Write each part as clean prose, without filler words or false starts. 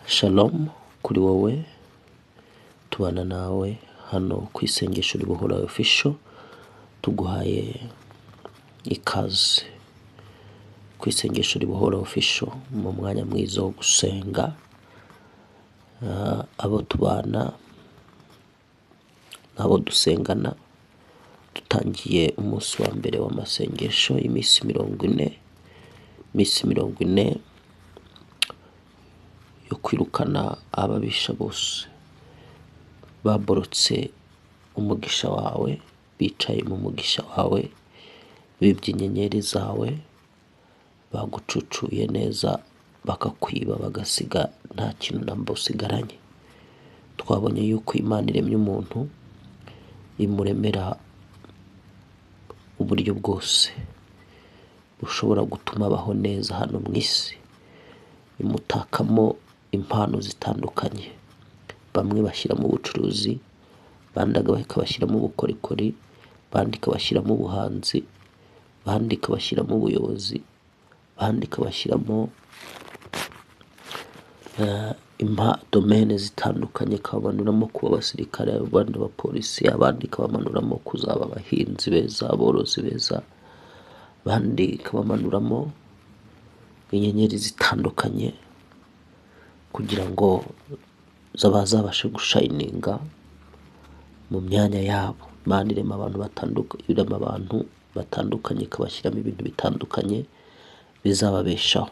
Shalom kuri wowe tubana nawe hano ku isengesho ribohora official, tuguhaye ikaze ku isengesho ribohora official mu mwanya mwiza wo gusenga. Abo tubana n'abo dusengana, dutangiye umunsi wa mbere w'amasengesho y'iminsi 40, iminsi 40 yo kwirukana ababisha bose baborotse umugisha wawe, bicaye mu mugisha wawe, bibye inyenyeri zawe, bagucucuye neza, bakakwiba, bagasiga nta kintu namba usigaranye. Twabonye yuko Imana iremye umuntu, imuremera uburyo bwose bushobora gutuma abaho neza hano mu isi, imutakamo impano zitandukanye. Bamwe bashyira mu bucuruzi, abandi bakabashyiramo ubukorikori, abandi ikabashyiramo ubuhanzi, abandi ikabashyiramo ubuyobozi, abandi ikabashyiramo domaine zitandukanye, ikabamanuramo kuba abasirikare, abandi abapolisi, abandi ikabamanuramo kuzaba abahinzi beza, aborozi beza, abandi ikabamanuramo inyenyeri zitandukanye kugira ngo bazabashe gushayininga mu myanya yabo. Imana irema abantu batandukanye, irema abantu batandukanye, ikabashyiramo ibintu bitandukanye bizababeshaho.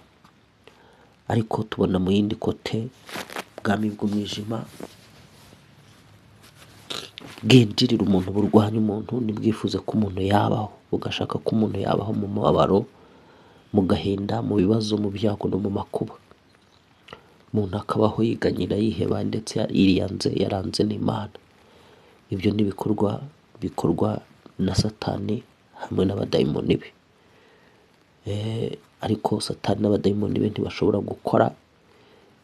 Ariko tubona mu yindi kote ubwami bw'umwijima bwinjirira umuntu, burwanya umuntu, ntibwifuze ko umuntu yabaho, bugashaka ko umuntu yabaho mu mubabaro, mu gahinda, mu bibazo, mu byago no mu makuba. Umuntu akabaho yiganyira, yiheba, ndetse yiriyanze, yaranze n'Imana. Ibyo ni ibikorwa bikorwa na Satani hamwe n'abadayimoni be. Ariko Satani n'abadayimoni be ntibashobora gukora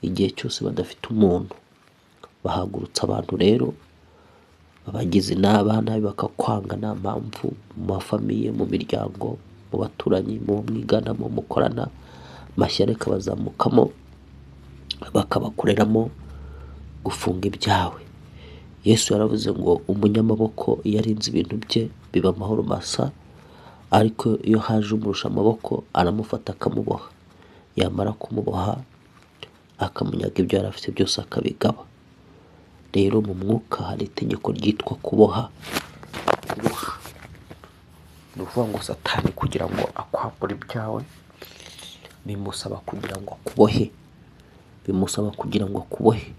igihe cyose badafite umuntu. Bahagurutsa abantu rero babagize nabi bakakwanga nta mpamvu, mu mafamiye, mu miryango, mu baturanyi, mu mwigana, mu mukorana, amashyari akabazamukamo, bakabakoreramo gufunga ibyawe. Yesu yaravuze ngo umunyamaboko iyo arinze ibintu bye biba amahoro masa, ariko iyo haje umurusha amaboko aramufata akamuboha, yamara kumuboha akamunyaga ibyo yari afite byose akabigaba. Rero mu mwuka hari itegeko ryitwa kuboha. Kuboha ni ukuvuga ngo Satani kugira ngo akwambure ibyawe bimusaba kugira ngo akubohe, bimusaba kugira ngo akubohe,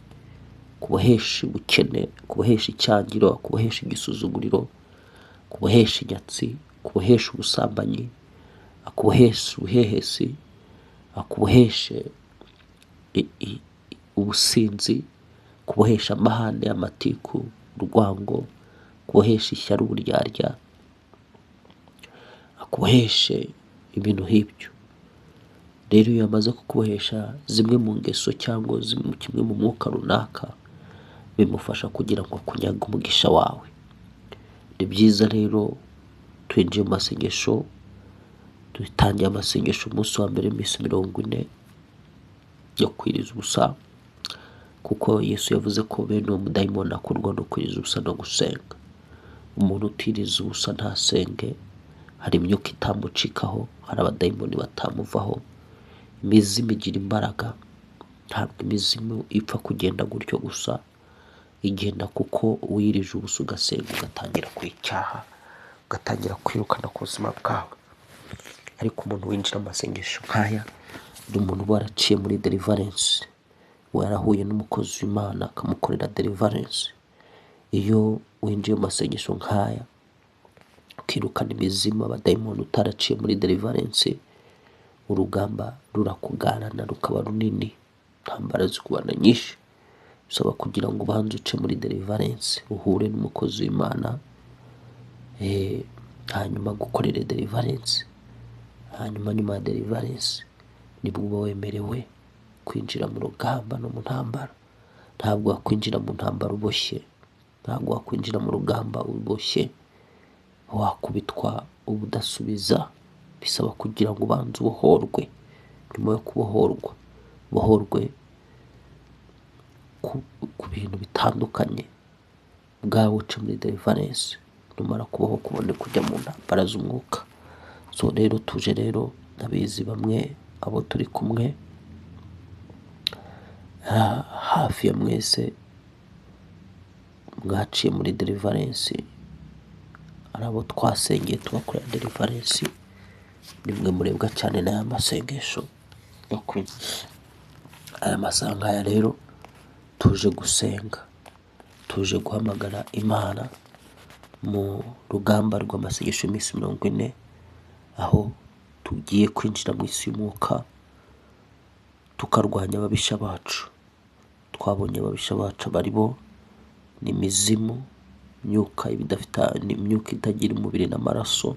kubohesha ubukene, kubohesha icyangiro, kubohesha igisuzuguriro, kubohesha inyatsi, kubohesha ubusambanyi, akubohesha ubuhehesi, akuboheshe ubusinzi, kubohesha amahane, amatiku, urwango, kubohesha ishyari, uburyarya, akuboheshe ibintu nk'ibyo. Rero iyo yamaze kukubohesha zimwe mu ngeso cyangwa kimwe mu mwuka runaka, bimufasha kugira ngo akunyage umugisha wawe. Ni byiza rero twinjiye mu masengesho, dutangiye amasengesho umunsi wa mbere w'iminsi 40 yo kwiriza ubusa, kuko Yesu yavuze ko bene uwo mudayimoni akurwa no kwiriza ubusa no gusenga. Umuntu utiriza ubusa ntasenge, hari imyuka itamucikaho, hari abadayimoni batamuvaho. Imizimu igira imbaraga, ntabwo imizimu ipfa kugenda gutyo gusa, igenda kuko wirije ubusa ugasenga, ugatangira kwicyaha, ugatangira kwirukana ku buzima bwawe. Ariko umuntu winjira amasengesho nk'aya ni umuntu uba waraciye muri deliverance, warahuye n'umukozi w'Imana akamukorera deliverance. Iyo winjiye mu masengesho nk'aya ukirukana imizimu, abadayimoni utaraciye muri deliverance, urugamba rurakugarana rukaba runini, intambara zikubana nyinshi. Bisaba kugira ngo ubanze uce muri deliverance, uhure n'umukozi w'Imana, hanyuma gukorere deliverance, hanyuma nyuma ya deliverance nibwo uba wemerewe kwinjira mu rugamba no mu ntambara. Ntabwo wakwinjira mu ntambara uboshye, ntabwo wakwinjira mu rugamba uboshye, wakubitwa ubudasubiza. Bisaba kugira ngo ubanze ubohorwe. Nyuma yo kubohorwa, ubohorwe ku bintu bitandukanye, bwawe uce muri deliverance, numara kubaho kubone kujya mu ntambara z'umwuka. So rero tuje rero, ndabizi bamwe abo turi kumwe hafi ya mwese mwaciye muri deliverance, ari abo twasengeye tubakorera deliverance, nimwe murebwa cyane n'aya masengesho yo kuri aya masaha nk'aya. Rero tuje gusenga, tuje guhamagara Imana mu rugamba rw'amasengesho y'iminsi 40, aho tugiye kwinjira mu isi y'umwuka tukarwanya ababisha bacu. Twabonye ababisha bacu bari bo ni imizimu, imyuka idafite, imyuka itagira umubiri n'amaraso,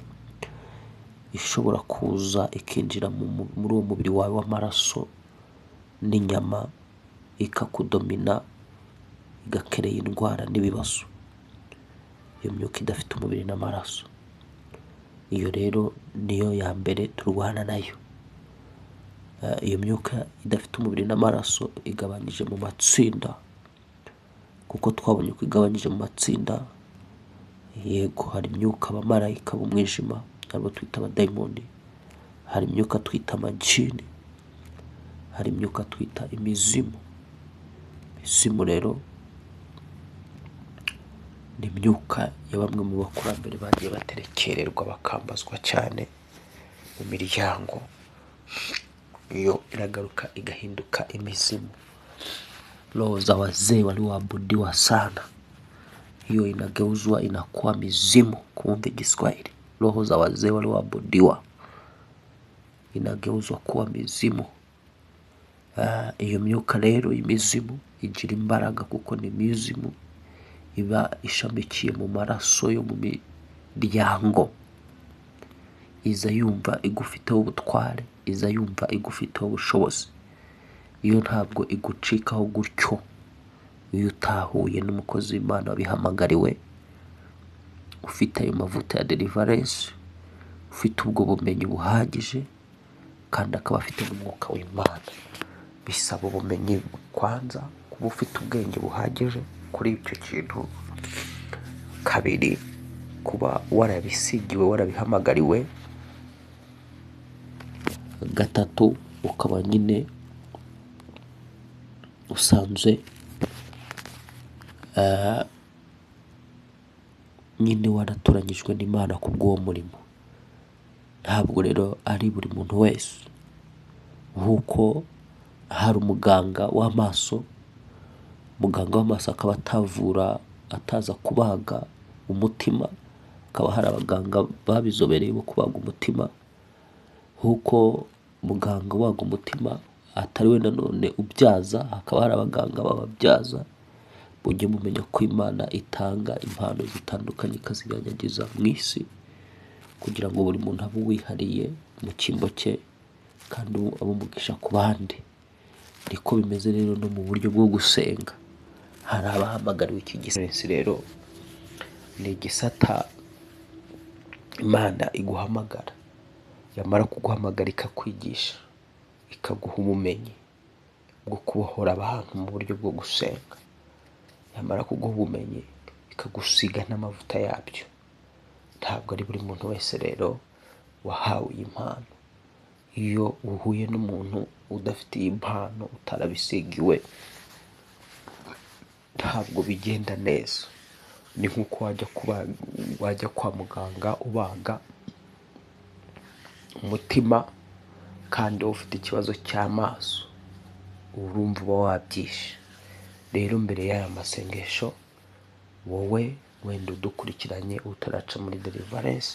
ishobora kuza ikinjira muri uwo mubiri wawe w'amaraso n'inyama, ikakudomina, igakereye indwara n'ibibazo. Iyo myuka idafite umubiri n'amaraso, iyo rero niyo ya mbere turwana nayo. Iyo myuka idafite umubiri n'amaraso igabanyije mu matsinda, kuko twabonye ko igabanyije mu matsinda. Yego, hari imyuka abamarayika b'umwijima, abo twita abadayimoni, hari imyuka twita amajini, hari imyuka twita imizimu. Imizimu rero ni imyuka ya bamwe mu bakurambere bagiye baterekererwa, bakambazwa cyane mu miryango, iyo iragaruka igahinduka imizimu. Roho za wazee walioabudiwa sana, hiyo inageuzwa inakuwa mizimu. Kumbe Kiswahili, roho za wazee walioabudiwa inageuzwa kuwa mizimu. Iyo myuka rero imizimu igira imbaraga, kuko ni imizimu iba ishamikiye mu maraso yo mu miryango, iza yumva igufiteho ubutware, iza yumva igufiteho ubushobozi. Iyo ntabwo igucikaho gutyo iyo utahuye n'umukozi w'Imana wabihamagariwe, ufite ayo mavuta ya deliverance, ufite ubwo bumenyi buhagije, kandi akaba afite n'umwuka w'Imana. Bisaba ubumenyi kwanza, kuba ufite ubwenge buhagije kuri icyo kintu. Kabiri, kuba warabisigiwe, warabihamagariwe. Gatatu, ukaba nyine usanzwe nyine waratoranyijwe n'Imana kubw'uwo murimo. Ntabwo rero ari buri muntu wese. Nk'uko hari umuganga w'amaso, muganga w'amaso akaba atavura, ataza kubaga umutima, hakaba hari abaganga babizobereye bo kubaga umutima. Nk'uko muganga ubaga umutima atari we nanone ubyaza, hakaba hari abaganga bababyaza. Mujye mumenya ko Imana itanga impano zitandukanye ikazinyanyagiza mu isi, kugira ngo buri muntu abe uwihariye mu cyimbo cye, kandi abe umugisha ku bandi. Niko bimeze rero no mu buryo bwo gusenga, hari abahamagariwe iki gisata. Rero ni igisata Imana iguhamagara, yamara kuguhamagara ikakwigisha, ikaguha ubumenyi bwo kubohora abantu mu buryo bwo gusenga, yamara kuguha ubumenyi ikagusiga n'amavuta yabyo. Ntabwo ari buri muntu wese rero wahawe iyi mpano. Iyo uhuye n'umuntu udafite iyi mpano, utarabisigiwe, ntabwo bigenda neza. Ni nk'uko wajya kwa muganga ubaga umutima kandi wowe ufite ikibazo cy'amaso, urumva uba wabyishe. Rero mbere y'aya masengesho, wowe wenda udukurikiranye utaraca muri deliverance,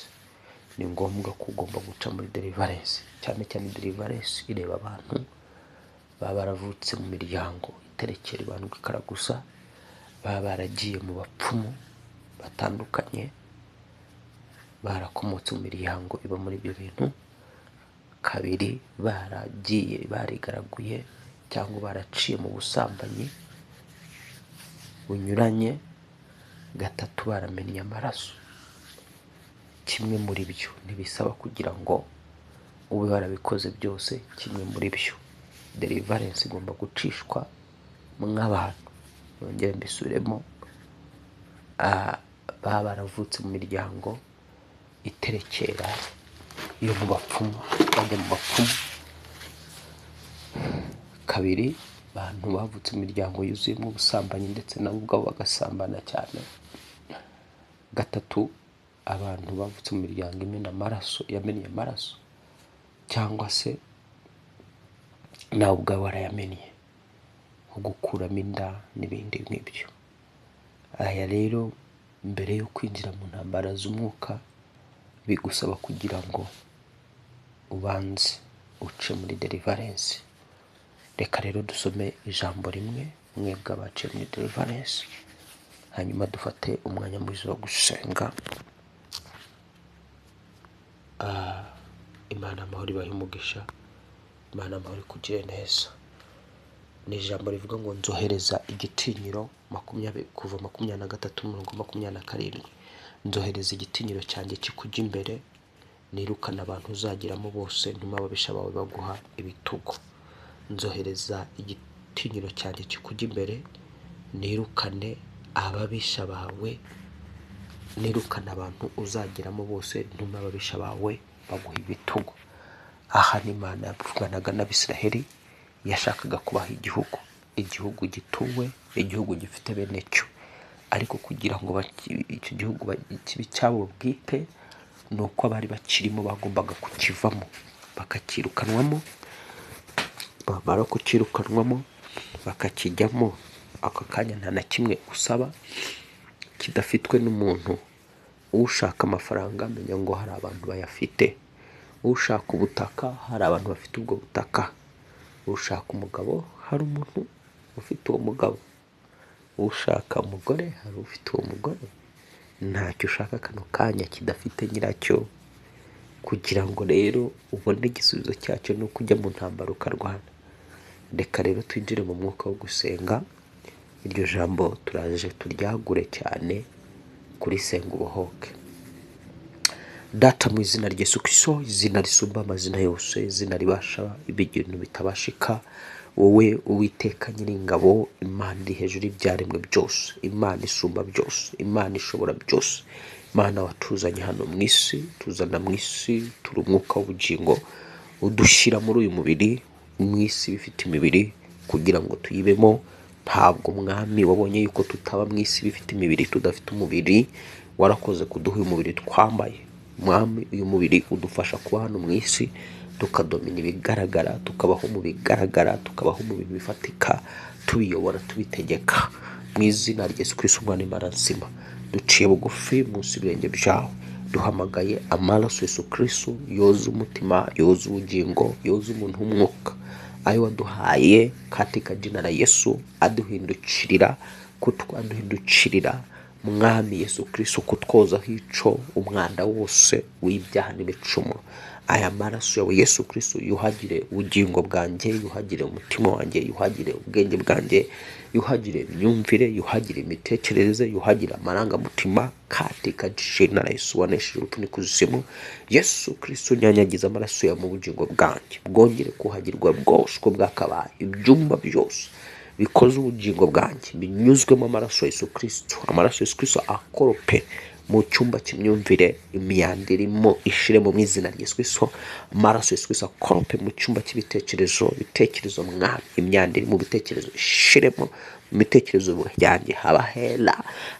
ni ngombwa ko ugomba guca muri deliverance. Cyane cyane deliverance ireba abantu baba baravutse mu miryango iterekera ibandwa ikaragusa, baba baragiye mu bapfumu batandukanye, barakomotse mu miryango iba muri ibyo bintu. Kabiri, baragiye barigaraguye cyangwa baraciye mu busambanyi bunyuranye. Gatatu, baramennye amaraso. Kimwe muri byo ntibisaba kugira ngo ube warabikoze byose, kimwe muri byo deliverance igomba gucishwa mw'abantu. Nongere mbisubiremo, baba baravutse mu miryango iterekera yo mu bapfumu, bajya mu bapfumu. Kabiri, abantu bavutse mu miryango yuzuyemo ubusambanyi ndetse nabo ubwabo bagasambana cyane. Gatatu, abantu bavutse mu miryango imena amaraso, yamennye amaraso, cyangwa se nawe ubwawe warayamennye, nko gukuramo inda n'ibindi nk'ibyo. Aya rero, mbere yo kwinjira mu ntambara z'umwuka, bigusaba kugira ngo ubanze uce muri deliverance. Reka rero dusome ijambo rimwe, mwebwe abaciye muri deliverance, hanyuma dufate umwanya mwiza wo gusenga. Imana amahoro ibahe umugisha, Imana amahoro ikugire neza. Ni ijambo rivuga ngo nzohereza igitinyiro, 20 kuva 23 umurongo 27. Nzohereza igitinyiro cyanjye kikujya imbere, nirukana abantu uzageramo bose, ntuma ababisha bawe baguha ibitugu. Nzohereza igitinyiro cyanjye kikujya imbere, nirukane ababisha bawe, nirukane abantu uzageramo bose, ntuma ababisha bawe baguha ibitugu. Aha ni Imana yavuganaga n'Abisiraheli, yashakaga kubaha igihugu, igihugu gituwe, igihugu gifite bene cyo. Ariko kugira ngo icyo gihugu kibe icyabo bwite, ni uko abari bakirimo bagombaga kukivamo, bakakirukanwamo, bamara kukirukanwamo bakakijyamo. Ako kanya nta na kimwe usaba kidafitwe n'umuntu. Ushaka amafaranga amenya ngo hari abantu bayafite, ushaka ubutaka hari abantu bafite ubwo butaka, ushaka umugabo hari umuntu ufite uwo mugabo, ushaka umugore hari ufite uwo mugore. Ntacyo ushaka kano kanya kidafite nyiracyo. Kugira ngo rero ubone igisubizo cyacyo ni uko ujya mu ntambara ukarwana. Reka rero twinjire mu mwuka wo gusenga. Iryo jambo turaje turyagure cyane kuri Senga Ubohoke. Data, mu izina rya Yesu Kristo, izina risumba amazina yose, izina ribasha ibintu bitabashika, wowe Uwiteka Nyiringabo, Imana iri hejuru y'ibyaremwe byose, Imana isumba byose, Imana ishobora byose, Imana watuzanye hano mu isi, tuzana mu isi turi umwuka w'ubugingo, udushyira muri uyu mubiri, mu isi bifite imibiri kugira ngo tuyibemo. Ntabwo Mwami wabonye yuko tutaba mu isi bifite imibiri tudafite umubiri, warakoze kuduha uyu mubiri twambaye. Mwami, uyu mubiri udufasha kuba hano mu isi, tukadomina ibigaragara, tukabaho mu bigaragara, tukabaho mu bintu bifatika, tubiyobora, tubitegeka. Mu izina rya Yesu Kristo Umwana w'Imana nzima, duciye bugufi munsi y'ibirenge byawe, duhamagaye amaraso Yesu Kristo yoza umutima, yoza ubugingo, yoza umuntu w'umwuka, ayo waduhaye katika jina la Yesu, aduhindukirira, aduhindukirira Mwami Yesu Kristo, kutwozaho ico umwanda wose w'ibyaha n'ibicumuro. Aya maraso yawe Yesu Kristo yuhagire ubugingo bwanjye, yuhagire umutima wanjye, yuhagire ubwenge bwanjye, yuhagire imyumvire, yuhagire imitekerereze, yuhagire amarangamutima katika jina la Yesu wanesheje urupfu n'ikuzimu. Yesu Kristo, nyanyagiza amaraso yawe mu bugingo bwanjye, bwongere kuhagirwa bwose uko bwakabaye, ibyumba byose bikoze ubugingo bwanjye binyuzwemo amaraso ya Yesu Kristo. Amaraso ya Yesu Kristo akorope mu cyumba cy'imyumvire, imyanda irimo ishiremo mu izina rya Yesu Kristo. Amaraso ya Yesu Kristo akorope mu cyumba cy'ibitekerezo, ibitekerezo Mwami, imyanda iri mu bitekerezo ishiremo, mu bitekerezo byanjye haba hera.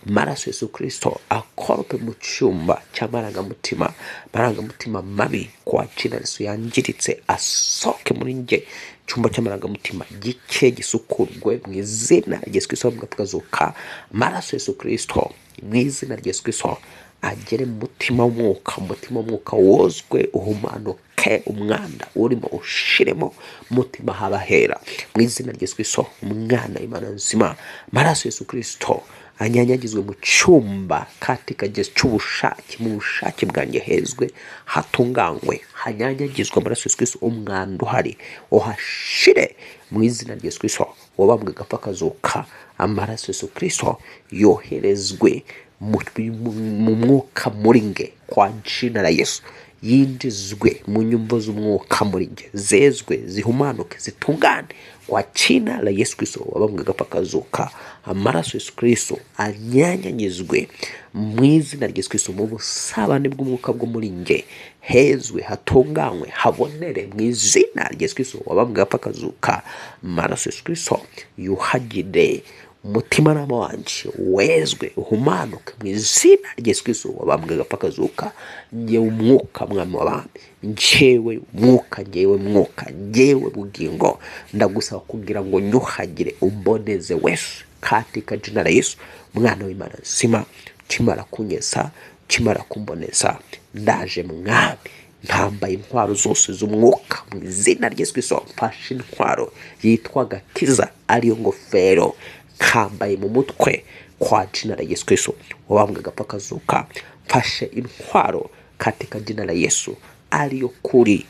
Amaraso ya Yesu Kristo akorope mu cyumba cy'amarangamutima, amarangamutima mabi kwa jina Yesu yangiritse asohoke muri njye. Icyumba cy'amarangamutima gike gisukurwe mu izina rya Yesu Kristo, tukazuka. Amaraso ya Yesu Kristo mu izina rya Yesu Kristo agere mu mutima w'umwuka, umutima w'umwuka wozwe, uhumanuke, umwanda urimo ushiremo, umutima haba hera mu izina rya Yesu Kristo, umwana w'Imana nzima. Amaraso ya Yesu Kristo anyanyagizwe mu cyumba katika Yesu cy'ubushake, mu bushake bwanjye hezwe, hatunganywe, hanyanyagizwe amaraso ya Yesu Kristo, umwanda uhari uhashire mu izina rya Yesu Kristo wabambwe agapfa akazuka. Amaraso ya Yesu Kristo yoherezwe mu mwuka muri nge kwa jina la Yesu, yinjizwe mu nyumba z'umwuka muri nge, zezwe, zihumanuke, zitungane Kwa jina la Yesu Kristo wabambwe agapfa akazuka, amaraso Yesu Kristo anyanyagizwe mu izina rya Yesu Kristo mu busabane bw'umwuka bwo muri nge, hezwe, hatunganywe, habonere mu izina rya Yesu Kristo wabambwe agapfa akazuka. Amaraso Yesu Kristo yuhagire umutimanama wanjye, wezwe, uhumanuke mu izina rya Yesu Kristo wabambwe agapfa akazuka. Ngewe umwuka, mwami w'abami, njyewe mwuka, ngewe mwuka, ngewe bugingo, ndagusaba kugira ngo nyuhagire, umboneze wese katika jina la Yesu mwana w'Imana nzima. Kimara kunyesa, kimara kumboneza, ndaje mwami, ntambaye intwaro zose z'umwuka mu izina rya Yesu Kristo. Mfashe intwaro yitwa gakiza, ariyo ngofero, nkambaye mu mutwe kwa jina la Yesu Kristo wabambwe agapfa akazuka. Mfashe intwaro katika jina la Yesu ariyo kuri,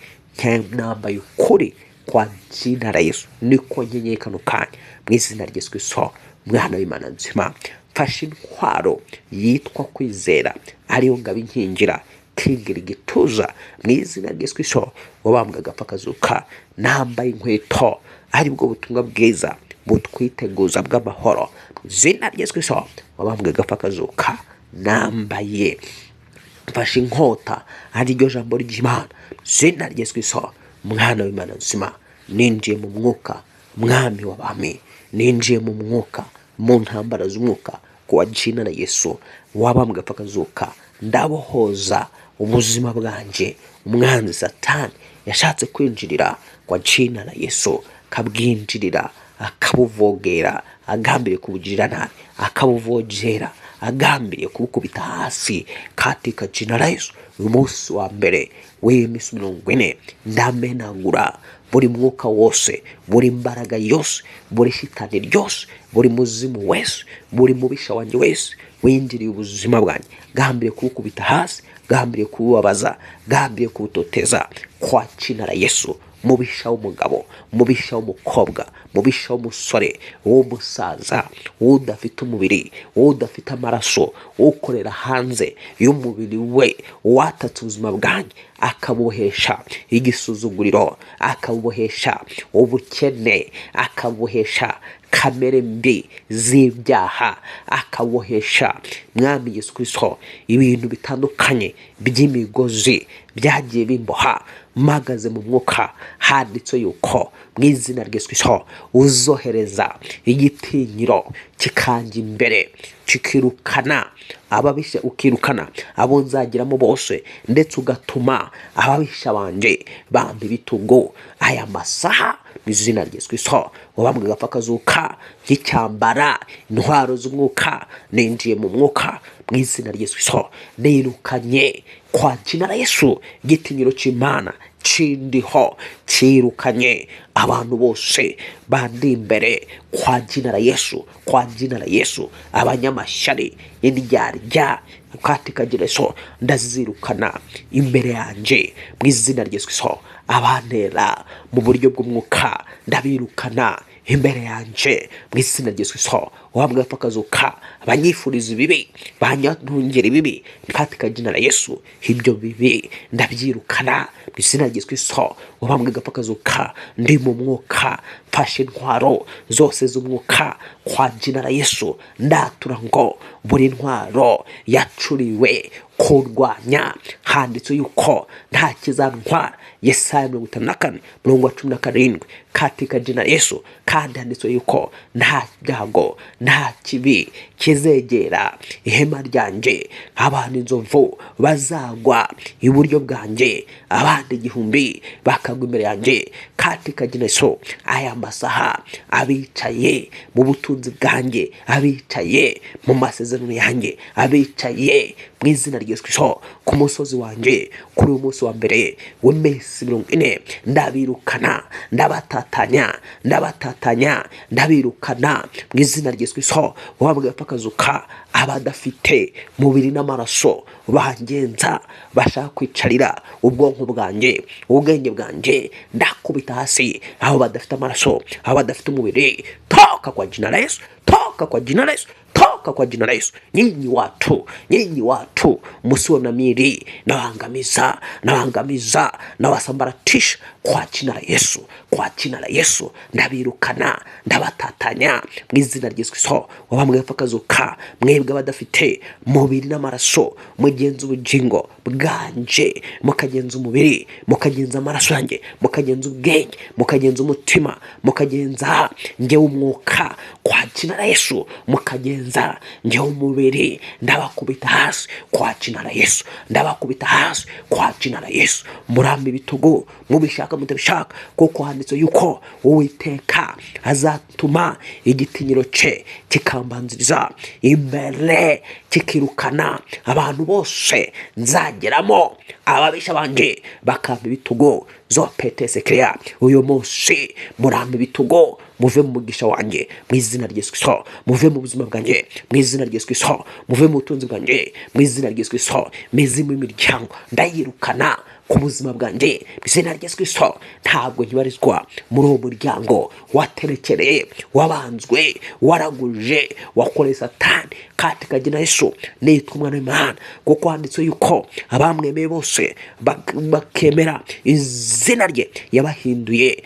nambaye ukuri kwa jina la Yesu, niko nkenyeye kano kanya mu izina rya Yesu Kristo mwana w'Imana nzima. Mfashe intwaro yitwa kwizera, ariyo ngabo inkingira, kingira igituza mu izina rya Yesu Kristo wabambwe agapfa akazuka. Nambaye inkweto, aribwo butumwa bwiza butwiteguza bw'amahoro mu izina rya Yesu Kristo wabambwe agapfa akazuka. Nambaye, mfashe inkota, ariryo jambo ry'Imana mu izina rya Yesu Kristo mwana w'Imana nzima. Ninjiye mu mwuka, mwami w'abami, ninjiye mu mwuka, mu ntambara z'umwuka kwa jina la Yesu wabambwe agapfa akazuka. Ndabohoza ubuzima bwanjye umwanzi Satani yashatse kwinjirira kwa jina la Yesu, akabwinjirira, akabuvogera agambiriye kubugirira nabi, akabuvogera agambiriye kubukubita hasi. Katika jina la Yesu, uyu munsi wa mbere w'iminsi 40, ndamenagura buri mwuka wose, buri mbaraga yose, buri shitani ryose, buri muzimu wese, buri mubisha wanjye wese winjiriye ubuzima bwanjye gambiriye kubukubita hasi, gambiriye kububabaza, gambiriye kubutoteza. Kwa jina la Yesu, mubisha w'umugabo, mubisha w'umukobwa, mubisha w'umusore, w'umusaza, udafite umubiri, udafite amaraso, ukorera hanze y'umubiri we, watatse ubuzima bwanjye akabuhesha igisuzuguriro, akabuhesha ubukene, akabuhesha kamere mbi z'ibyaha, akabohesha mwami Yesu Kristo ibintu bitandukanye by'imigozi byagiye bimboha. Mpagaze mu mwuka, handitse yuko mu izina rya Yesu Kristo uzohereza igitinyiro kikanjya imbere, kikirukana ababisha, ukirukana abo nzagiramo bose, ndetse ugatuma ababisha banje bamba ibitugu. Aya masaha, mu izina rya Yesu Kristo wabambwe agapfa akazuka, nkicyambara intwaro z'umwuka, ninjiye mu mwuka mu izina rya Yesu Kristo. Nirukanye kwa jina la Yesu igitinyiro cy'Imana kindiho, kirukanye abantu bose bandi imbere kwa jina la Yesu, kwa jina la Yesu. Abanyamashyari, indyarya, katika jina Yesu ndazirukana imbere yanjye mu izina rya Yesu Kristo. Abantera mu buryo bw'umwuka ndabirukana imbere yanjye mu izina rya Yesu Kristo wabambwe agapfa akazuka. Abanyifuriza ibibi, banyantungera ibibi, katika jina la Yesu ibyo bibi ndabyirukana mu izina rya Yesu Kristo wabambwe agapfa akazuka. Ndi mu mwuka, mfashe intwaro zose z'umwuka kwa jina la Yesu. Ndatura ngo buri ntwaro yacuriwe kurwanya, handitse yuko nta kizantwara, Yesaya 54 murongo wa 17, katika jina la Yesu. Kandi handitse yuko nta byago, nta kibi kizegera ihema ryanjye. Abantu inzovu bazagwa iburyo bwanjye, abandi igihumbi bakagwa imbere yanjye, katika jina Yesu. Aya masaha, abicaye mu butunzi bwanjye, abicaye mu masezerano yanjye, abicaye mu izina rya Yesu Kristo ku musozi wanjye kuri uyu munsi wa mbere w'iminsi 40, ndabirukana, ndabatatanya, ndabatatanya, ndabirukana mu izina rya Yesu Kristo wabambwe agapfa akazuka. Abadafite mubiri n'amaraso bangenza, bashaka kwicarira ubwonko bwanjye, ubwenge bwanjye, ndakubita hasi aho badafite amaraso, aho badafite umubiri. Toka kwa jina la Yesu, toka kwa jina la Yesu, toka. Toka kwa jina la Yesu. Nyinyi watu, nyinyi watu msio na miili, nawaangamiza, nawaangamiza, nawasambaratisha kwa jina la Yesu, kwa jina la Yesu. Ndabirukana, ndabatatanya mu izina rya Yesu Kristo. Wabambwe akazuka, mwebwe abadafite mubiri n'amaraso, mugenza ubugingo bwanje, mukagenza umubiri, mukagenza amaraso yanjye, mukagenza ubwenge, mukagenza umutima, mukagenza njyewe umwuka kwa jina la Yesu, mukagenza njyewe umubiri. Ndabakubita hasi kwa jina la Yesu, ndabakubita hasi kwa jina la Yesu. Murambe ibitugu mubishaka mutabishaka, kuko handitse yuko Uwiteka azatuma igitinyiro cye kikambanziriza imbere, kikirukana abantu bose nzageramo, ababisha banje bakampa ibitugu. Zopetese kriya, uyu munsi murampa ibitugu, muve mu mugisha wanjye mu izina rya Yesu Kristo, muve mu buzima bwanjye mu izina rya Yesu Kristo, muve mu butunzi bwanjye mu izina rya Yesu Kristo. Mizimu y'imiryango ndayirukana ku buzima bwanjye mu izina rya Yesu Kristo. Ntabwo nkibarizwa muri uwo muryango waterekereye, wabanzwe, waraguje, wakoreye Satani. Katika jina Yesu, nitwa umwana w'Imana, kuko handitswe yuko abamwemeye bose bakemera izina rye yabahinduye,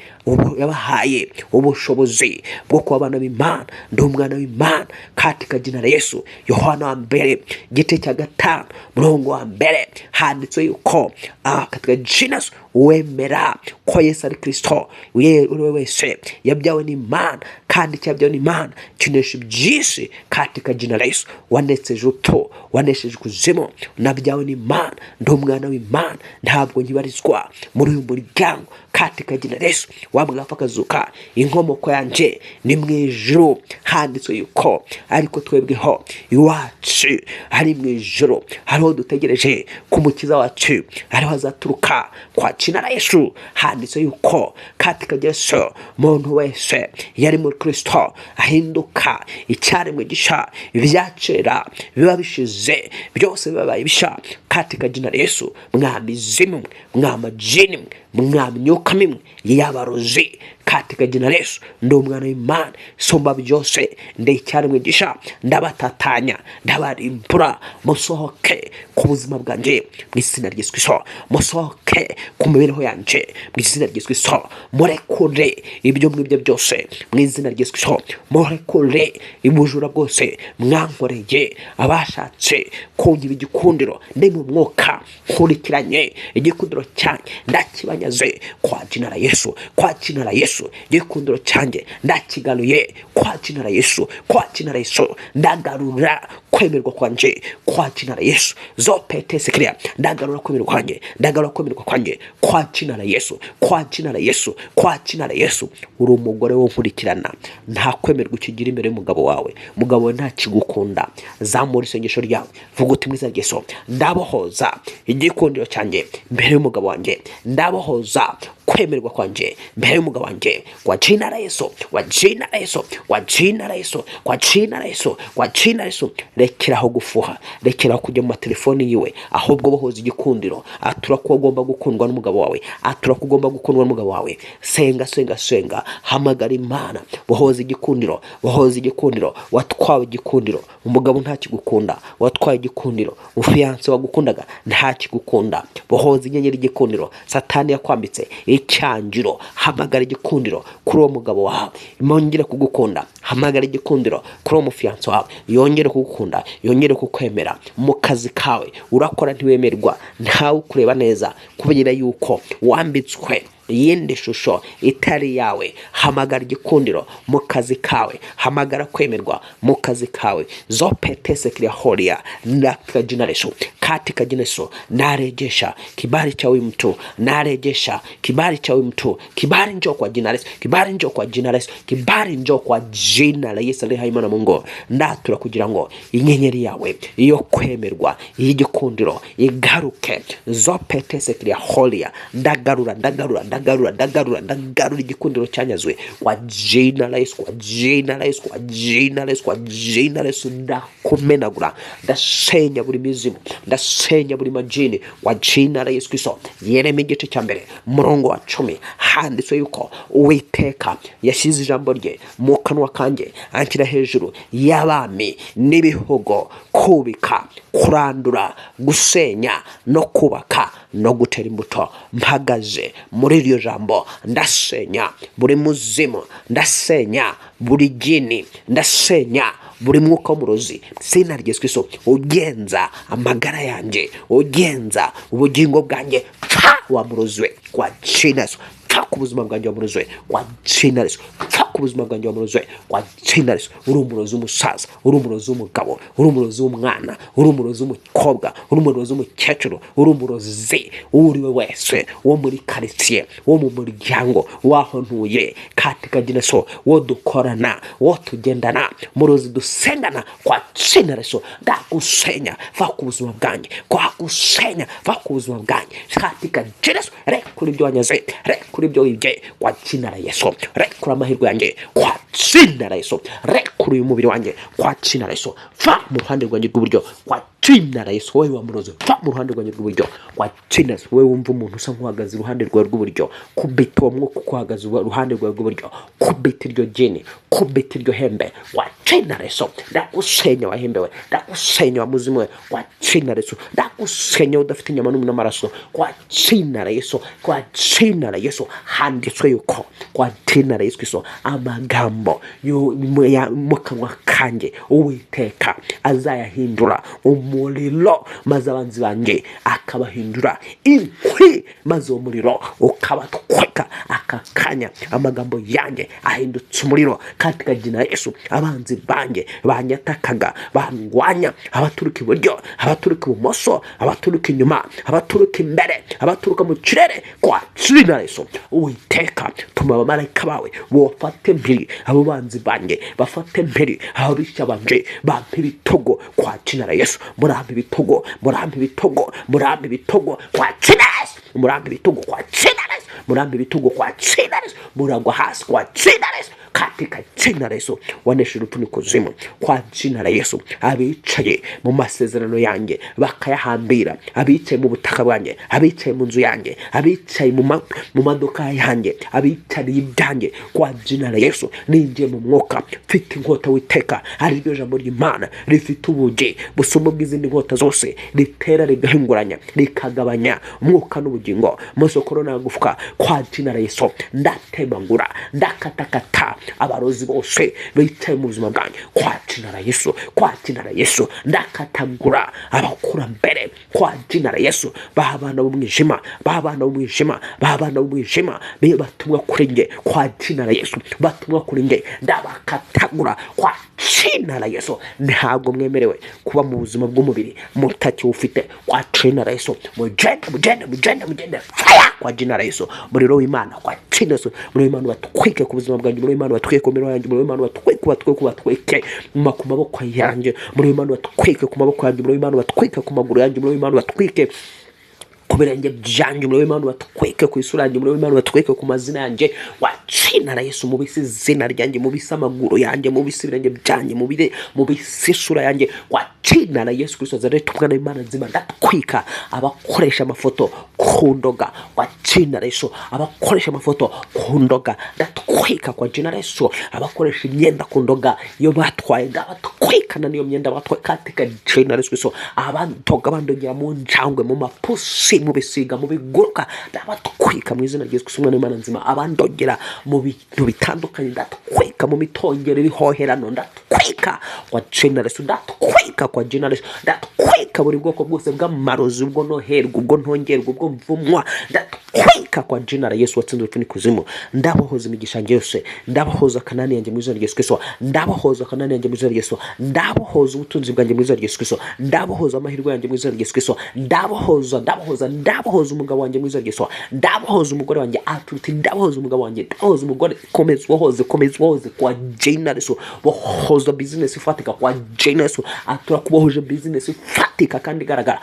yabahaye ubushobozi bwo kuba abana b'Imana. Ndi umwana w'Imana katika jina la Yesu. Yohana wa mbere igice cya 5 murongo wa 1 handitswe yuko katika jina Yesu, uwemera ko Yesu ari Kristo uri we wese yabyawe n'Imana, kandi icyabyawe n'Imana kinesha iby'isi katika jina la Yesu. Wanesheje urupfu, wanesheje ikuzimu, nabyawe n'Imana, ndi umwana w'Imana, ntabwo nkibarizwa muri uyu muryango katika jina la Yesu. Wabwa akazuka, inkomoko yanje ni mu ijuru. Handitswe yuko ariko twebweho iwacu ari mu ijuru, hariho dutegereje ku mukiza wacu, ariho azaturuka kwa jina la Yesu. Handitswe yuko katika Yesu muntu wese yari muri Kristo ahinduka icyaremwe gisha, ibya kera biba bishize, byose bibaye bisha katika jina la Yesu. Mwa mizimu, mwa majini, mwa myuka mimwe y'abarozi katika jina la Yesu. Ndi umwana w'Imana, sumba byose, ndi icyaremwe gisha, ndabatatanya, ndabarimbura. Musohoke ku buzima bwanjye mu izina rya Yesu Kristo, musohoke ku mibereho yanjye mu izina rya Yesu Kristo, murekure ibyo mwibye byose mu izina rya Yesu Kristo, murekure ubujura bwose mwankoreye, abashatse kungira igikundiro ndi mu mwuka, nkurikiranye igikundiro cyanjye ndakibanyaze kwa jina la Yesu, kwa jina la Yesu. Igikundiro cyanjye ndakigaruye kwa jina la Yesu, kwa jina la Yesu. Ndagarura kwemerwa kwanjye kwa jina la Yesu. Zopetese kriya, ndagarura kwemerwa kwanjye, ndagarura kwemerwa kwanjye kwa jina la Yesu, kwa jina la Yesu, kwa jina la Yesu. Uri umugore wo nkurikirana, nta kwemerwa ukigira imbere y'umugabo wawe, umugabo wawe ntakigukunda. Zamura isengesho ryawe, vuga uti mu izina rya Yesu, ndabohoza igikundiro cyanjye mbere y'umugabo wanjye, ndabohoza kwemerwa kwanjye mbere y'umugabo wanjye kwa jina la Yesu, kwa jina la Yesu, kwa jina la Yesu, kwa jina la Yesu, kwa jina la Yesu. Rekeraho gufuha, rekeraho kujya mu matelefoni yiwe, ahubwo bohoza igikundiro. Atura ko ugomba gukundwa n'umugabo wawe, atura ko ugomba gukundwa n'umugabo wawe. Senga, senga, senga, hamagara Imana, bohoza igikundiro, bohoza igikundiro. Watwawe igikundiro, umugabo ntakigukunda, watwaye igikundiro, umufiyanse wagukundaga ntakigukunda. Bohoza inyenyeri igikundiro Satani yakwambitse icyangiro. Hamagara igikundiro kuri uwo mugabo wawe, yongere kugukunda. Hamagara igikundiro kuri uwo mufiyanse wawe, yongere kugukunda, yongere kukwemera. Mu kazi kawe urakora ntiwemerwa, ntawe ukureba neza kubera yuko wambitswe iyindi shusho itari yawe. Hamagara igikundiro mu kazi kawe, hamagara kwemerwa mu kazi kawe. Zopetese kriya horia katika jina la Yesu, katika jina la Yesu. Narejesha kibali cha huyu mtu, narejesha kibali cha huyu mtu. Kibali njoo kwa jina la Yesu, kibali njoo kwa jina la Yesu, kibali njoo kwa jina la Yesu aliye hai Mwana Mungu. Ndatura kugira ngo inyenyeri yawe iyo kwemerwa y'igikundiro igaruke. Zopetese kriya horia, ndagarura, ndagarura, ndagarura Ndagarura, ndagarura, ndagarura igikundiro cyanyazwe kwa jina la Yesu, kwa jina la Yesu, kwa jina la Yesu, kwa jina la Yesu. Ndakumenagura, ndasenya buri mizimu, ndasenya buri majini kwa jina la Yesu Kristo. Yeremiya igice cya mbere umurongo wa 10 handitswe yuko Uwiteka yashyize ijambo rye mu kanwa kanjye, anshyira hejuru y'abami n'ibihugu, kubika, kurandura, gusenya no kubaka no gutera imbuto. Mpagaze muri iryo jambo, ndasenya buri muzimu, ndasenya buri jini, ndasenya buri mwuka w'umurozi, izina rya Yesu Kristo, ugenza amagara yanjye, ugenza ubugingo bwanjye. Pfa wa murozi we kwa jina Yesu, pfa ku buzima bwanjye wa murozi we kwa jina Yesu, pfa ku buzima bwanjye wa murozi we kwa jina Yesu. Uri umurozi w'umusaza, uri umurozi w'umugabo, uri umurozi w'umwana, uri umurozi w'umukobwa, uri umurozi w'umukecuru, uri umurozi uwo uri we wese, wo muri karitsiye, wo mu muryango w'aho ntuye, katika jina Yesu, wo dukorana, wo tugendana, murozi dusengana, kwa jina Yesu ndagusenya, va ku buzima bwanjye, kwagusenya, va ku buzima bwanjye, katika jina Yesu. Rekura ibyo wanyaze, rekura ibyo wibye kwa jina la Yesu, rekura amahirwe yanjye kwa jina la Yesu, rekura uyu mubiri wanjye kwa jina la Yesu. Va mu ruhande rwanjye rw'iburyo kwa jina la Yesu, wowe wa murozi, va mu ruhande rwanjye rw'iburyo kwa jina la Yesu. Wowe wumva umuntu usa nk'uhagaze iruhande rwawe rw'iburyo, kubita uwo mwuka ukuhagaze iruhande rwawe rw'iburyo, kubita iryo jini, kubita iryo hembe kwa jina la Yesu. Ndagusenya wa hembe we, ndagusenya wa muzimu we kwa jina la Yesu, ndagusenya udafite inyama n'amaraso kwa jina la Yesu, kwa jina la Yesu. Handitswe yuko kwa jina la Yesu Kristo amagambo mu kanwa kanjye Uwiteka azayahindura umuriro, maze abanzi banjye akabahindura inkwi, maze uwo muriro ukabatwika aka kanya. Amagambo yanjye ahindutse umuriro katika jina la Yesu. Abanzi banjye banyatakaga, bandwanya, abaturuka iburyo, abaturuka ibumoso, abaturuka inyuma, abaturuka imbere, abaturuka mu kirere, kwa jina la Yesu. Uwiteka, tuma abamarayika bawe bafate mpiri abo banzi banjye, bafate mpiri ababisha banje, bampe ibitogo kwa jina la Yesu. Murampe ibitogo, murampe ibitogo, murampe ibitogo kwa jina la Yesu, murampe ibitogo kwa jina la Yesu, murampe ibitogo kwa jina la Yesu, muragwa hasi kwa jina la Yesu, katika jina la Yesu. Wanesha urupfu n'ikuzimu kwa jina la Yesu. Abicaye mu masezerano yanjye bakayahambira, abicaye mu butaka bwanjye, abicaye mu nzu yanjye, abicaye mu maduka yanjye, abicariye ibyanjye kwa jina la Yesu. Ninjiye mu mwuka mfite inkota witeka, ari ryo jambo ry'Imana rifite ubugi busumba bw'izindi nkota zose, ritera rigahinguranya, rikagabanya umwuka n'ubugingo, umusokoro n'agufwa kwa jina la Yesu. Ndatemagura, ndakatakata abarozi bose bicaye mu buzima bwanjye kwa jina la Yesu, kwa jina la Yesu. Ndakatagura abakurambere kwa jina la Yesu, b'abana b'umwijima, b'abana b'umwijima, b'abana b'umwijima, batumwa kuri nge kwa jina la Yesu, batumwa kuri nge, ndabakatagura kwa jina la Yesu. Ntabwo mwemerewe kuba mu buzima bw'umubiri mutakiwufite kwa jina la Yesu. Mugende, mugende, mugende, mugende, fire kwa jina la Yesu. Umuriro w'Imana kwa jina la Yesu, umuriro w'Imana batwike ku buzima bwanjye, umuriro w'Imana batwike ku mibereho yanjye, umuriro w'Imana batwike, batwike, batwike ku maboko yanjye, umuriro w'Imana batwike ku maboko yanjye, umuriro w'Imana batwike ku maguru yanjye, umuriro w'Imana batwike ku birenge byanjye, umuriro w'Imana batwike ku isura yanjye, umuriro w'Imana batwike ku mazina yanjye kwa jina la Yesu. Mubise izina ryanjye, mubise amaguru yanjye, mubise ibirenge byanjye, mubise isura yanjye kwa jina la Yesu Kristo. Nazareti, umwana w'Imana nzima, ndatwika abakoresha amafoto ku ndoga kwa jina la Yesu, abakoresha amafoto ku ndoga ndatwika kwa jina la Yesu, abakoresha imyenda ku ndoga iyo batwaye ndabatwikana n'iyo myenda batwaye katika jina la Yesu Kristo. Abandoga bandogera mu njangwe, mu mapusi, mu bisiga, mu biguruka, ndabatwika mu izina rya Yesu Kristo umwana w'Imana nzima. Abandogera mu bintu bitandukanye ndatwika, mu mitongero ibihoherano ndatwika kwa jina la Yesu, ndatwika kwa jina la Yesu, ndatwika buri bwoko bwose bw'amarozi, ubwo noherwa, ubwo ntongerwa, ubwo mvumwa, ndatwika kwa jina la Yesu watsinze urupfu n'ikuzimu. Ndabohoza imigisha yanjye yose, ndabohoza Kanani yanjye mu izina rya Yesu Kristo, ndabohoza Kanani yanjye mu izina rya Yesu, ndabohoza ubutunzi bwanjye mu izina rya Yesu Kristo, ndabohoza amahirwe yanjye mu izina rya Yesu Kristo, ndabohoza, ndabohoza, ndabohoza umugabo wanjye mu izina rya Yesu, ndabohoza umugore wanjye atuti, ndabohoza umugabo wanjye, ndabohoza umugore. Komeza ubohoze, komeza ubohoze kwa jina la Yesu, bohoza business ifatika kwa jina la Yesu. Atura kubohoje business ifatika kandi igaragara.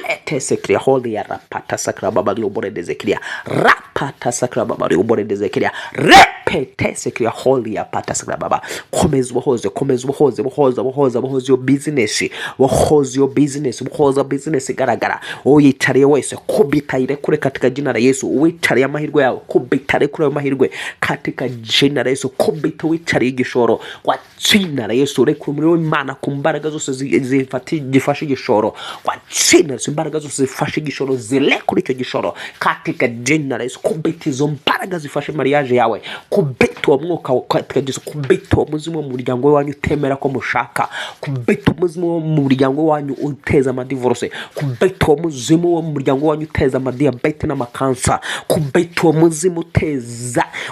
Malete sekria holia rapata sakra baba lioboredezekiria rapata sakra baba lioboredezekiria repete sekria holia pata sakra baba. Komeza ubohoze, komeza ubohoze, bohoza, bohoza, bohoza iyo business, bohoza iyo business, bohoza business igaragara. Uyitariye wese kubita irekure katika jina la Yesu. Uwitariye amahirwe yawe kubita rekure ayo mahirwe katika jina la Yesu. Kubita witariye igishoro kwa jina la Yesu. Rekura umuriro w'Imana ku mbaraga zose zifashe igishoro kwa jina la Yesu. Imbaraga zose zifashe igishoro zirekure icyo gishoro katika jina la Yesu. Kubita izo mbaraga zifashe mariage yawe, kubita uwo mwuka katika Yesu. Kubita uwo muzimu wo mu muryango wanyu utemera ko mushaka, kubita umuzimu wo mu muryango wanyu uteza amadivorose, kubita uwo muzimu wo mu muryango wanyu uteza amadiyabete n'amakansa, kubita uwo muzimu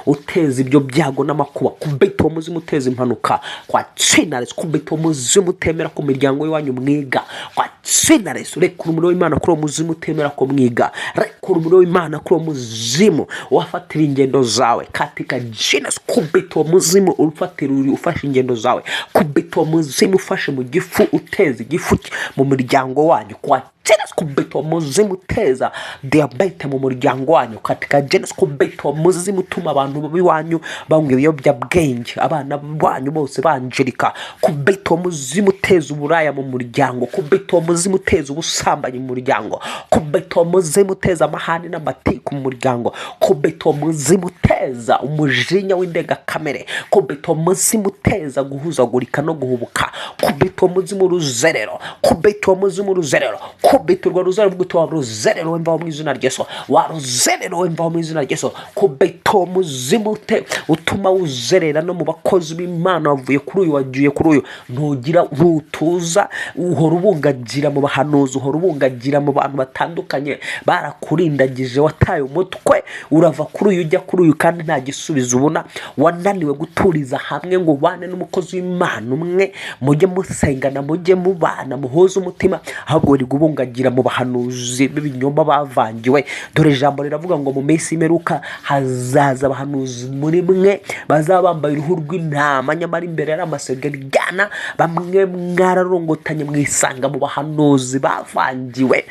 uteza ibyo byago n'amakuba, kubita uwo muzimu uteza impanuka kwa jina la Yesu. Kubita uwo muzimu utemera ko miryango y'iwanyu mwiga kwa jina la Yesu. Rekura umuriro w'Imana kuri uwo muzimu utemera ko mwiga, rekura umuriro w'Imana kuri uwo muzimu wafatira ingendo zawe katika jina la Yesu. Kubita uwo muzimu ufatira ufashe ingendo zawe, kubita uwo muzimu ufashe mu gifu uteza igifu mu muryango wanyu kwa jina la Yesu. Kubita uwo muzimu uteza diyabete mu muryango wanyu katika jina la Yesu. Kubita uwo muzimu utuma abantu b'iwanyu banywa ibiyobyabwenge, abana banyu bose bangirika. Kubita uwo muzimu uteza uburaya mu muryango, kubita uwo muzimu uteza ubusambanyi mu muryango, kubita uwo muzimu uteza amahane n'amatiku mu muryango, kubita uwo muzimu uteza umujinya w'indengakamere, kubita uwo muzimu uteza guhuzagurika no guhubuka, kubita uwo muzimu uruzerero, kubita uwo muzimu uruzerero, kubita urwo ruzerero, ubwo wa ruzerero wemvaho mu izina rya Yesu, wa ruzerero wemvaho mu izina rya Yesu. Kubita uwo muzimu utuma uzerera no mu bakozi b'Imana, wavuye kuri uyu wagiye kuri uyu, ntugira ntutuza, uhora ubungagira mu bahanuzi, uhora ubungagira mu bantu batandukanye, barakurindagije, wataye umutwe, urava kuri uyu ujya kuri uyu kandi nta gisubizo ubona, wananiwe guturiza hamwe ngo ubane n'umukozi w'Imana umwe, mujye musengana, mujye mubana, muhuze umutima, ahubwo uri kubungagira mu bahanuzi b'ibinyoma bavangiwe. Dore ijambo riravuga ngo mu minsi y'imperuka hazaza abahanuzi muri mwe bazaba bambaye uruhu rw'intama, nyamara imbere ari amasegerigana. Bamwe mwararongotanye mwisanga mu bahanuzi bavangiwe,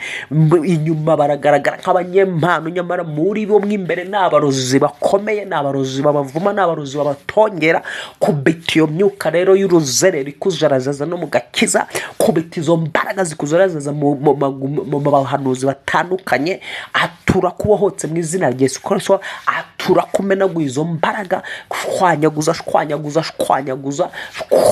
inyuma baragaragara nk'abanyempano, nyamara muri bo mw'imbere ni abarozi bakomeye, ni abarozi babavuma, ni abarozi babatongera. Kubita iyo myuka rero y'uruzerero ikuzarazaza no mu gakiza, kubita izo mbaraga zikuzarazaza mu bahanuzi batandukanye, atura kubohotse mu izina rya Yesu Kristo, atura kumenaguza izo mbaraga, shwanyaguza, shwanyaguza, shwanyaguza,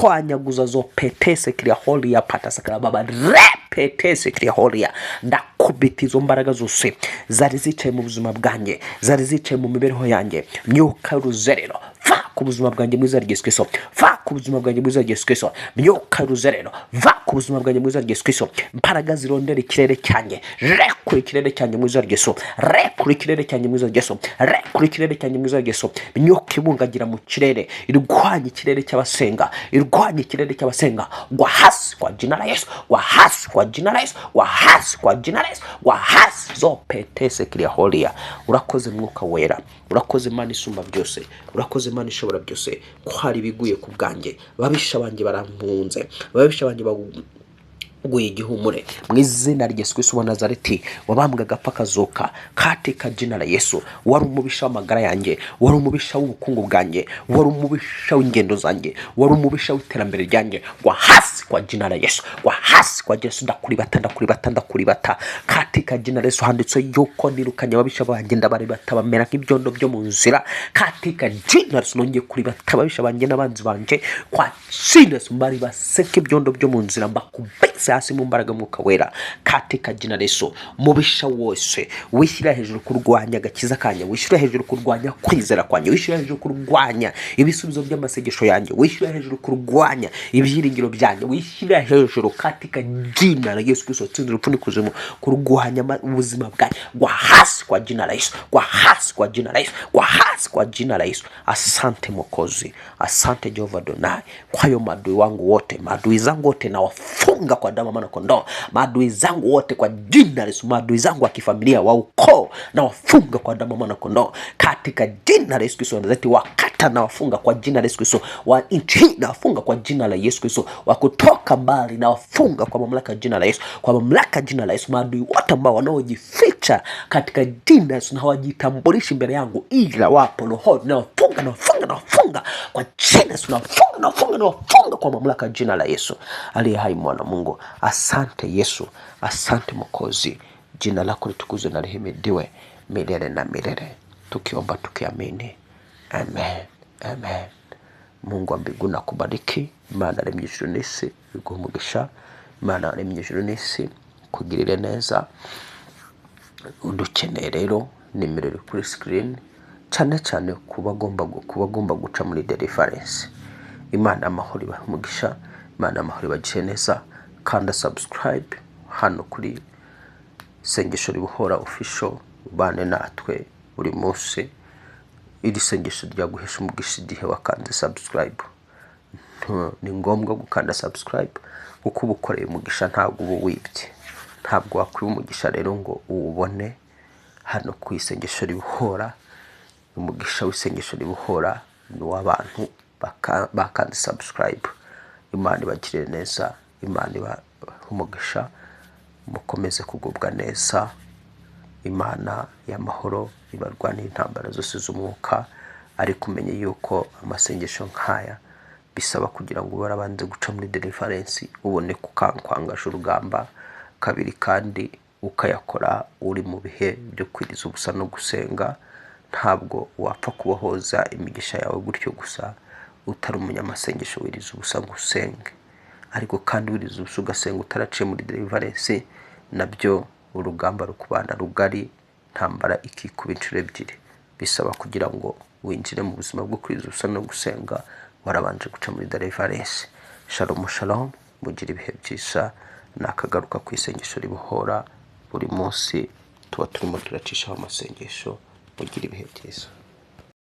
shwanyaguza zo petese kiriya holiya pata sakira baba repetese kiriya holiya. Ndakubita izo mbaraga zose zari zicaye mu buzima bwanjye, zari zicaye mu mibereho yanjye, myuka y'uruzerero va ku buzima bwanjye mu izina rya Yesu Kristo, va ku buzima bwanjye mu izina rya Yesu Kristo, myuka y'uruzerero va ku buzima bwanjye mu izina rya Yesu Kristo, mbaraga zirondera ikirere cyanjye, rekura ikirere cyanjye mu izina rya Yesu, rekura ikirere cyanjye mu izina rya Yesu, rekura ikirere cyanjye mu izina rya Yesu, imyuka ibungagira mu kirere irwanya ikirere cy'abasenga, irwanya ikirere cy'abasenga, gwa hasi kwa jina la Yesu, gwa hasi kwa jina la Yesu, gwa hasi kwa jina la Yesu, gwa hasi zo petese kiriya holiya. Urakoze Mwuka Wera, urakoze Imana isumba byose, urakoze Imana ishobora byose, ko hari ibiguye ku bwanjye, babisha banjye barampunze, babisha banjye baguye igihumure mu izina rya Yesu Kristo wa Nazareti, wabambwe agapfa akazuka katika jina la Yesu. Wari umubisha w'amagara yanjye, wari umubisha w'ubukungu bwanjye, wari umubisha w'ingendo zanjye, wari umubisha w'iterambere ryanjye, gwa hasi kwa jina la Yesu, gwa hasi kwa Yesu. Ndakuribata, ndakuribata, ndakuribata katika jina la Yesu. Handitse yuko nirukanye ababisha banjye ndabaribata bamera nk'ibyondo byo mu nzira katika jina la Yesu. Nongeye kuribata ababisha banjye n'abanzi banjye kwa jina la Yesu, mbaribase nk'ibyondo byo mu nzira, mbakubise hasi mu mbaraga Mwuka Wera katika jina la Yesu. Mubisha wose wishyira hejuru kurwanya agakiza kanjye, wishyira hejuru kurwanya kwizera kwanjye, wishyira hejuru kurwanya ibisubizo by'amasengesho yanjye, wishyira hejuru kurwanya ibyiringiro byanjye, wishyira hejuru katika jina la Yesu Kristo watsinze urupfu n'ikuzimu kurwanya ubuzima bwanjye, gwa hasi kwa jina la Yesu, gwa hasi kwa jina la Yesu, gwa hasi kwa jina la Yesu. Asante Mwokozi, asante Jehova Adonai. Kwa hiyo maadui wangu wote, maadui zangu wote nawafunga kwa damu ya mwana kondoo. Maadui zangu wote kwa jina la Yesu, maadui zangu wa kifamilia, wa ukoo nawafunga kwa damu ya mwana kondoo katika jina la Yesu Kristo wa Nazareti. Wakata nawafunga kwa jina la Yesu Kristo, wa nchi hii nawafunga kwa jina la Yesu Kristo, wa kutoka mbali nawafunga kwa mamlaka ya jina la Yesu, kwa mamlaka ya jina la Yesu. Maadui wote ambao wanaojificha katika jina la Yesu na hawajitambulishi mbele yangu, ila wapo rohoni, nawafunga, nawafunga, nawafunga kwa jina la Yesu, nawafunga, nawafunga, nawafunga kwa mamlaka ya jina la Yesu aliye hai, mwana Mungu. Asante Yesu, asante Mwokozi, jina lako litukuzwe na lihimidiwe milele na milele, tukiomba tukiamini, amen, amen. Mungu wa mbinguni akubariki. Imana yaremye ijuru n'isi iguhe umugisha. Imana yaremye ijuru n'isi ikugirire neza. Udukeneye rero nimero iri kuri screen, cyane cyane kuba agomba guca muri deliverance. Imana y'amahoro ibahe umugisha, Imana y'amahoro ibagire neza. Kanda subscribe hano kuri Isengesho Ribohora Official, ubane natwe buri munsi. Iri sengesho ryaguhesha umugisha igihe wakanze subscribe. Ni ngombwa gukanda subscribe kuko uba ukoreye umugisha, ntabwo uba wibye. Ntabwo wakwiba umugisha rero ngo uwubone hano ku Isengesho Ribohora. Umugisha w'Isengesho Ribohora ni uw'abantu bakanze subscribe. Imana ibagirire neza, Imana ibahe umugisha, mukomeze kugubwa neza. Imana y'amahoro ibarwanira intambara zose z'umwuka. Ariko umenye yuko amasengesho nk'aya bisaba kugira ngo ube warabanze guca muri deliverance, ubone kwangaje urugamba kabiri, kandi ukayakora uri mu bihe byo kwiriza ubusa no gusenga. Ntabwo wapfa kubohoza imigisha yawe gutyo gusa utari umunyamasengesho wiriza ubusa ngo usenge. Ariko kandi wiriza ubusa ugasenga utaraciye muri deliverance, nabyo urugamba rukubana rugari, intambara ikikuba inshuro ebyiri. Bisaba kugira ngo winjire mu buzima bwo kwiriza ubusa no gusenga warabanje guca muri deliverance. Shalom shalom, mugire ibihe byiza. Nakagaruka ku Isengesho Ribohora, buri munsi tuba turimo turacishaho amasengesho. Mugire ibihe byiza.